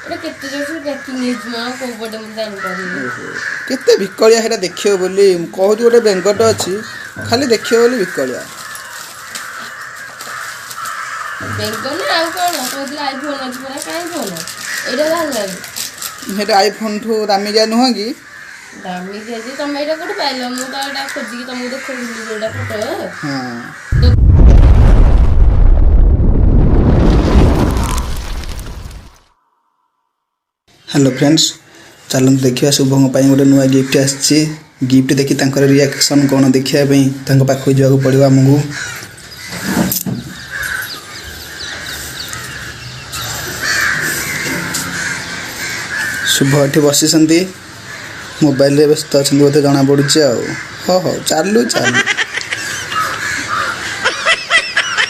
ଏଇଟା କେତେ ଜୋରସେ ପ୍ୟାକିଂ ହେଇଛି ମ, କୋଉ ପଟେ ମୁଁ ଜାଣିପାରୁନି। କେତେ ବିକଳିଆ ସେଇଟା ଦେଖିବ ବୋଲି। ମୁଁ କହୁଛି ଗୋଟେ ବେଙ୍ଗଟେ ଅଛି, ଖାଲି ଦେଖିବ ବୋଲି ବିକଳିଆ। ବେଙ୍ଗ ନା ଆଉ କଣ? କହୁଥିଲେ ଆଇଫୋନ୍ ଅଛି ପରା, କାହିଁ ଫୋନ୍ ଏଇଟା ବାହାରିଲାନି? ସେଇଟା ଆଇଫୋନ୍ଠୁ ଦାମିକିଆ ନୁହଁ କି? ଦାମିକିଆ ଯେ, ତମେ ଏଇଟା କୋଉଠି ପାଇଲ? ମୁଁ ତ ଏଇଟା ଖୋଜିକି ତମକୁ ଦେଖଉଥିଲି ଯୋଉଟା ଫଟୋ। ହଁ। ହ୍ୟାଲୋ ଫ୍ରେଣ୍ଡସ୍, ଚାଲନ୍ତୁ ଦେଖିବା ଶୁଭଙ୍କ ପାଇଁ ଗୋଟେ ନୂଆ ଗିଫ୍ଟ ଆସିଛି। ଗିଫ୍ଟ ଦେଖି ତାଙ୍କର ରିଆକ୍ସନ୍ କ'ଣ ଦେଖିବା ପାଇଁ ତାଙ୍କ ପାଖକୁ ଯିବାକୁ ପଡ଼ିବ ଆମକୁ। ଶୁଭ ଏଠି ବସିଛନ୍ତି, ମୋବାଇଲରେ ବ୍ୟସ୍ତ ଅଛନ୍ତି ବୋଧେ ଜଣାପଡ଼ୁଛି। ଆଉ ହଉ ହଉ, ଚାଲୁ ଚାଲୁ।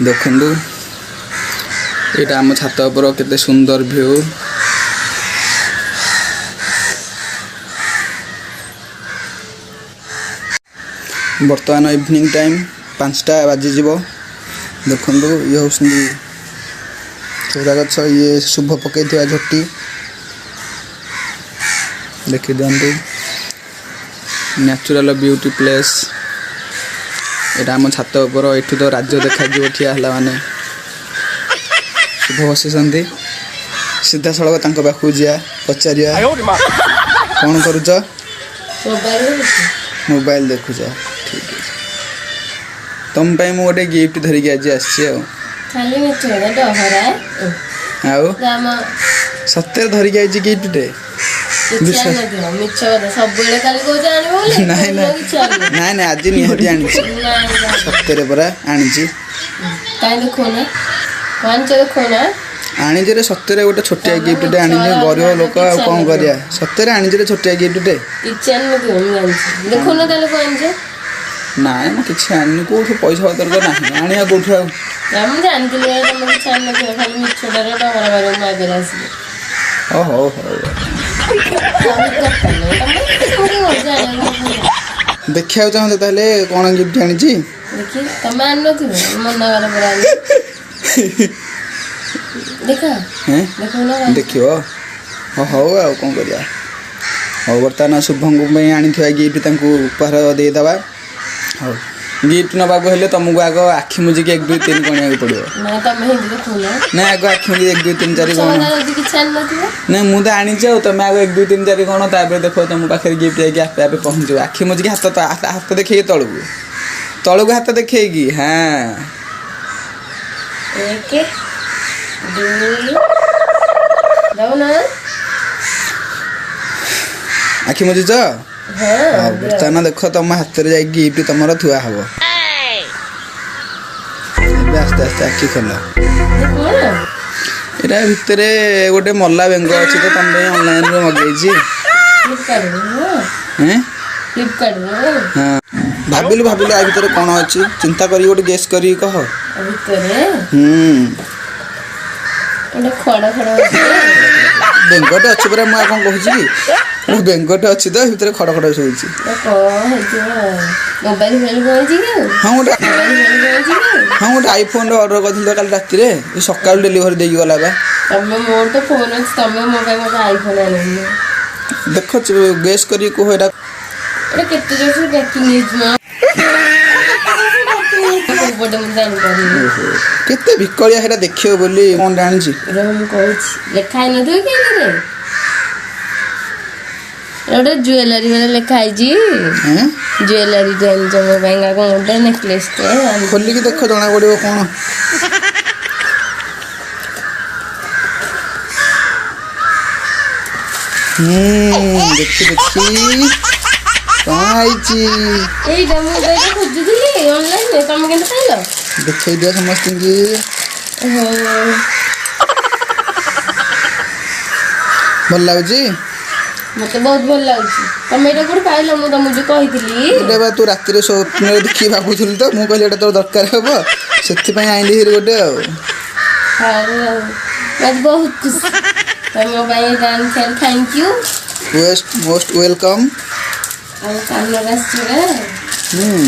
ଦେଖନ୍ତୁ, ଏଇଟା ଆମ ଛାତ ଉପର, କେତେ ସୁନ୍ଦର ଭ୍ୟୁ। ବର୍ତ୍ତମାନ ଇଭିନିଂ ଟାଇମ୍, 5ଟା ବାଜିଯିବ। ଦେଖନ୍ତୁ, ଇଏ ହେଉଛନ୍ତି ଚଉରା ଗଛ, ଇଏ ଶୁଭ ପକେଇଥିବା ଝୋଟି। ଦେଖିଦିଅନ୍ତୁ, ନ୍ୟାଚୁରାଲ ବିୟୁଟି ପ୍ଲେସ୍। ଏଇଟା ଆମ ଛାତ ଉପର, ଏଠୁ ତ ରାଜ୍ୟ ଦେଖାଯିବ ଠିଆ ହେଲା ମାନେ। ଶୁଭ ବସିଛନ୍ତି, ସିଧାସଳଖ ତାଙ୍କ ପାଖକୁ ଯିବା, ପଚାରିବା। କ'ଣ କରୁଛ? ମୋବାଇଲ। ମୋବାଇଲ ଦେଖୁଛ? ଠିକ୍ ଅଛି। ତମ ପାଇଁ ମୁଁ ଗୋଟେ ଗିଫ୍ଟ ଧରିକି ଆଜି ଆସିଛି। ଆଉ ଖାଲି ମିଛ କଥା, ଡହରା। ଆଉ ଆମ ସତରେ ଧରିକି ଆଇଛି ଗିଫ୍ଟଟେ। କିଛି ଆଣିନଥିବ, ମିଛ କଥା। ସବୁବେଳେ କାଲି କହୁଛ ଆଣିବ ବୋଲି। ନାଇଁ ନାଇଁ। କିଛି ଆଣିନ। ନାଇଁ ନାଇଁ, ଆଜି ନିହାତି ଆଣିଛି। ନାଇଁ। ସତରେ ପରା ଆଣିଛି। କାହିଁ ଦେଖଉନା, ଆଣିଛ ଦେଖଉନା। ଆଣିଛି ରେ, ସତରେ ଗୋଟେ ଛୋଟିଆ ଗିଫ୍ଟଟେ ଆଣିଛି। ଗରିବ ଲୋକ, ଆଉ କ'ଣ କରିବା? ସତରେ ଆଣିଛି ରେ ଛୋଟିଆ ଗିଫ୍ଟଟେ। କିଛି ଆଣିନଥିବ, ମୁଁ ଜାଣିଛି। ଦେଖଉନ ତାହେଲେ କଣ ଆଣିଛ? ନାଇଁ, ମୁଁ କିଛି ଆଣିନି। କୋଉଠୁ ପଇସା ପତ୍ର ତ ନାହିଁ, ଆଣିବା କୋଉଠୁ ଆଉ? ନା, ମୁଁ ଜାଣିଥିଲି ବା ତମେ କିଛି ଆଣିନଥିବ, ଖାଲି ମିଛଟାରେ ଡହରା ମାରିବ ମୋ ଆଗରେ ଆସିକି। ହଉ ହଉ ହଉ। ଆଉ ଦରକାର ନାହିଁ ତମେ ତମକୁ ମଜା ଆଣିବାକୁ। ଦେଖିବାକୁ ଚାହୁଁଛ ତାହେଲେ କ'ଣ ଗିଫ୍ଟ ଆଣିଛି? ଦେଖି, ତମେ ଆଣିନଥିବ, ମନା କଲା ପରେ ଆଣି ଦେଖ। ହେଁ? ଦେଖଉନ। ଦେଖିବ? ହଉ ହଉ, ଆଉ କ'ଣ କରିବା? ହଉ, ବର୍ତ୍ତମାନ ଶୁଭଙ୍କ ପାଇଁ ଆଣିଥିବା ଗିଫ୍ଟ ତାଙ୍କୁ ଉପହାର ଦେଇଦେବା। ହଉ, ଗିଫ୍ଟ ନେବାକୁ ହେଲେ ତମକୁ ଆଗ ଆଖି ମୁଜିକି 1 2 3 ଗଣିବାକୁ ପଡ଼ିବ। ନା, ତମେ ହିନ୍ଦୀ ଦେଖଉନ। ନାଇଁ, ଆଗ ଆଖି ମୁଜି 1 2 3 4 ମିଛ ଗଣ। କଥା, ଯଦି କିଛି ଆଣିନଥିବ। ନାଇଁ, ମୁଁ ତ ଆଣିଛି। ଆଉ ତମେ ଆଗ 1 2 3 4 ଗଣ, ତାପରେ ଦେଖ ତମ ପାଖରେ ଗିଫ୍ଟ ଯାଇକି ଆପେ ଆପେ ପହଞ୍ଚିବ। ଆଖି ମୁଜିକି ହାତ ହାତ ଦେଖେଇକି, ତଳକୁ ତଳକୁ ହାତ ଦେଖେଇକି। ହଁ। 1 2, ଦଉନ। ଆଖି ମୁଜିଛ? ହଁ। ହଉ, ବର୍ତ୍ତମାନ ଦେଖ, ତମ ହାତରେ ଯାଇକି ଗିଫ୍ଟ ତମର ଥୁଆ ହବ। ଏବେ ଆସ୍ତେ ଆସ୍ତେ ଆଖି ଖୋଲ। କଣ? ଏଇଟା ଭିତରେ ଗୋଟେ ମଲା ବେଙ୍ଗ ଅଛି ତ, ତମ ପାଇଁ ଅନଲାଇନରୁ ମଗେଇଛି। ଫ୍ଲିପକାର୍ଟରୁ? ହେଁ? ଫ୍ଲିପକାର୍ଟରୁ? ହଁ। ଭାବିଲୁ ଭାବିଲୁ, ଆ ଭିତରେ କ'ଣ ଅଛି? ଚିନ୍ତା କରିକି ଗୋଟେ ଗେସ୍ କରିକି କହ। ଭିତରେ? ହୁଁ। ଗୋଟେ ଖଡ ଖଡ ହଉଛି। ବେଙ୍ଗଟେ ଅଛି ପରା, ମୁଁ ଆଉ କ'ଣ କହୁଛି କି? ଗୋଟେ ବେଙ୍ଗଟେ ଅଛି ତ, ଭିତରେ ଖଡ଼ ଖଡ଼ ଶୁଭୁଛି। ଏ କଣ ହେଇଥିବ? ମୋବାଇଲ ଫୋବାଇଲ କଣ ହେଇଛି କି ଆଉ? ହଁ, ଗୋଟେ ମୋବାଇଲ ଫୋବାଇଲ କଣ ହେଇଛି କି ଆଉ? ହଁ, ଗୋଟେ ଆଇଫୋନରେ ଅର୍ଡ଼ର କରିଥିଲି ତ କାଲି ରାତିରେ, ଏ ସକାଳୁ ଡେଲିଭରି ଦେଇକି ଗଲା ବା। ତମେ, ମୋର ତ ଫୋନ ଅଛି, ତମେ ମୋ ପାଇଁ ଗୋଟେ ଆଇଫୋନ ଆଣିବ? ଦେଖ, ଗେସ୍ କରିକି କୁହ ଏଇଟା। ଏଇଟା କେତେ ଜୋରସେ ପ୍ୟାକିଂ ହେଇଛି ମ, କୋଉ ପଟେ ମୁଁ ଜାଣିପାରୁନି। କେତେ ବିକଳିଆ ସେଇଟା ଦେଖିବ ବୋଲି। କ'ଣ ଜାଣିଛି? ରୁହ, ମୁଁ କହୁଛି। ଲେଖା ହେଇନଥିବ କି ଏଥିରେ? ଏଇଟା ଗୋଟେ ଜୁଏଲାରୀ ଭଳିଆ ଲେଖା ହେଇଛି। ହେଁ? ଜୁଏଲାରୀ ଆଣିଛ ମୋ ପାଇଁ କଣ? ଗୋଟେ ନେକଲେସଟେ? ଖୋଲିକି ଦେଖ, ଜଣା ପଡ଼ିବ କ'ଣ। ହୁଁ, ଦେଖି ଦେଖି କ'ଣ ହେଇଛି। ଏଇଟା ମୁଁ ତ ଏଇଟା ଖୋଜୁଥିଲି ଅନଲାଇନରେ, ତମେ କେମିତି ପାଇଲ? ଦେଖେଇ ଦିଅ ସମସ୍ତଙ୍କୁ। ହଉ। ଭଲ ଲାଗୁଛି? ମତେ ବହୁତ ଭଲ ଲାଗୁଛି। ତମେ ଏଇଟା କୋଉଠି ପାଇଲ? ମୁଁ ତମକୁ ଯୋଉ କହିଥିଲି। ଏଇଟା ବା ତୁ ରାତିରେ ସ୍ୱପ୍ନରେ ଦେଖିକି ଭାବୁଥିଲୁ ତ, ମୁଁ କହିଲି ଏଇଟା ତୋର ଦରକାର ହବ, ସେଥିପାଇଁ ଆଣିଲି ହେରି ଗୋଟେ ଆଉ। ହଉ ହଉ, ମୁଁ ଆଜି ବହୁତ ଖୁସି। ତମେ ମୋ ପାଇଁ ଏଇଟା ଆଣିଥିବାରୁ thank you. Waste most welcome. ଆଉ କାନରେ ଆସିଛି ନା? ହୁଁ।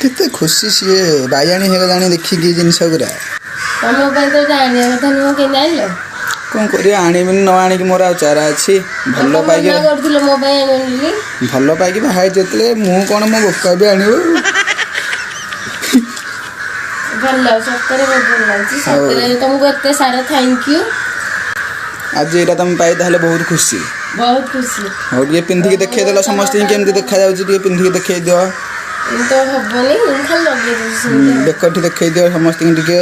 କେତେ ଖୁସି ସିଏ, ବାଇଆଣୀ ହେଇଗଲାଣି ଦେଖିକି ଜିନିଷ ଗୁରା। ତମ ପାଇଁ ତ ଏଇଟା ଆଣିବା କଥା ନୁହଁ, କେମିତି ଆଣିଲ? କ'ଣ କରିବା, ଆଣିବିନି? ନ ଆଣିକି ମୋର ଆଉ ଚାରା ଅଛି? ଭଲ ତମେ ପାଇକି ମନା କରୁଥିଲ ମୋ ପାଇଁ ଆଣିବନି ବୋଲି। ଭଲ ପାଇକି ବାହା ହେଇଛି ଯେତେବେଳେ, ମୁଁ କ'ଣ ମୋ ବୋପା ବି ଆଣିବ? ଭଲ ଲାଗୁଛି, ସତରେ ବହୁତ ଭଲ ଲାଗୁଛି। ସତରେ ତମକୁ ଏତେ ସାରା thank you. ଆଜି ଏଇଟା ତମେ ପାଇ ତାହେଲେ ବହୁତ ଖୁସି? ବହୁତ ଖୁସି। ହଉ, ଟିକେ ପିନ୍ଧିକି ଦେଖେଇଦେଲ ସମସ୍ତଙ୍କୁ, କେମିତି ଦେଖାଯାଉଛି ଟିକେ ପିନ୍ଧିକି ଦେଖେଇ ଦିଅ। ଏମିତି ତ ହବନି, ମୁଁ ଖାଲି ଲଗେଇ ଦଉଛି ସେମିତି ଆଉ। ବେକଠି ଦେଖେଇ ଦିଅ ସମସ୍ତଙ୍କୁ ଟିକେ।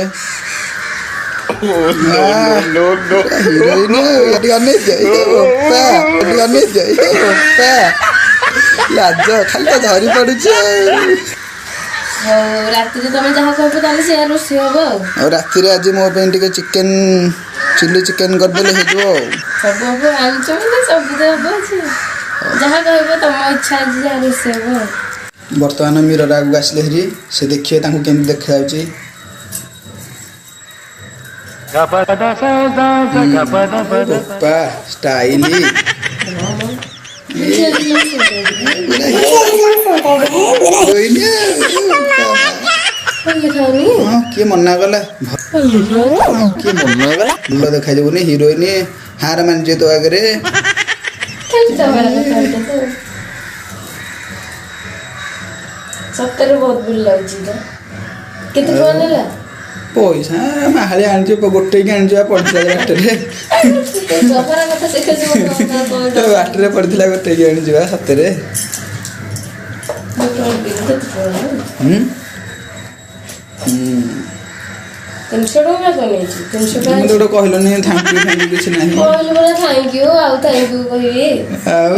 ହିରୋଇନ ଟିକେ ଅନେଇ ଦିଅ, ଏ ବୋପା, ଟିକେ ଅନେଇ ଦିଅ, ଏ ବୋପା, ଲାଜ ଖାଲି ତ ଧରି ପଡୁଛି ଆଉ। ହଉ, ରାତିରେ ତମେ ଯାହା କହିବ ତାହେଲେ ସେଇଆ ରୋଷେଇ ହବ ଆଉ। ଆଉ ରାତିରେ ଆଜି ମୋ ପାଇଁ ଟିକେ ଚିକେନ, ଚିଲି ଚିକେନ କରିଦେଲେ ହେଇଯିବ ଆଉ। ସବୁ ହବ, ଆଣିଛ ମାନେ ସବୁ ତ ହବ ଅଛି। ଯାହା କହିବ, ତମ ଇଚ୍ଛା, ଆଜି ଯାହା ରୋଷେଇ ହବ ଆଉ। ବର୍ତ୍ତମାନ ମିରର ଆଗକୁ ଆସିଲେ ହେରି ସେ, ଦେଖିବେ ତାଙ୍କୁ କେମିତି ଦେଖାଯାଉଛି। ବୋପା, ଷ୍ଟାଇଲି ହିରୋଇନ ଆଉ। ଭଲ ଦେଖାଉନି? ହଁ, କିଏ ମନା କଲା? କିଏ ମନା କଲା? ଭଲ ଦେଖାଯିବନି? ହିରୋଇନ ହାର ମାନିଯିବ ତୋ ଆଗରେ। ଖାଲି ତମର କଥା ତ। ସତରେ ବହୁତ ଭଲ ଲାଗୁଛି ତ। କେତେ ଟଙ୍କା ନେଲା? ପଇସା ମାହାଳି ଆଣିଛୁ, ଗୋଟେଇକି ଆଣିଛୁ ବା, ପଡ଼ିଥିଲା ବାଟରେ। ତମର କଥା ଶିଖୁଛି। ବାଟରେ ପଡ଼ିଥିଲା, ଗୋଟେଇକି ଆଣିଛୁ ବା ସତରେ। କେତେ ଟଙ୍କା? ହୁଁ ହୁଁ 300 ଟଙ୍କା କଣ ନେଇଛି? 300 ଟଙ୍କା। ମତେ ଗୋଟେ କହିଲନି thank you, thank you କିଛି ନାହିଁ? କହିଲି ପରା thank you, ଆଉ thank you କହିବି? ଆଉ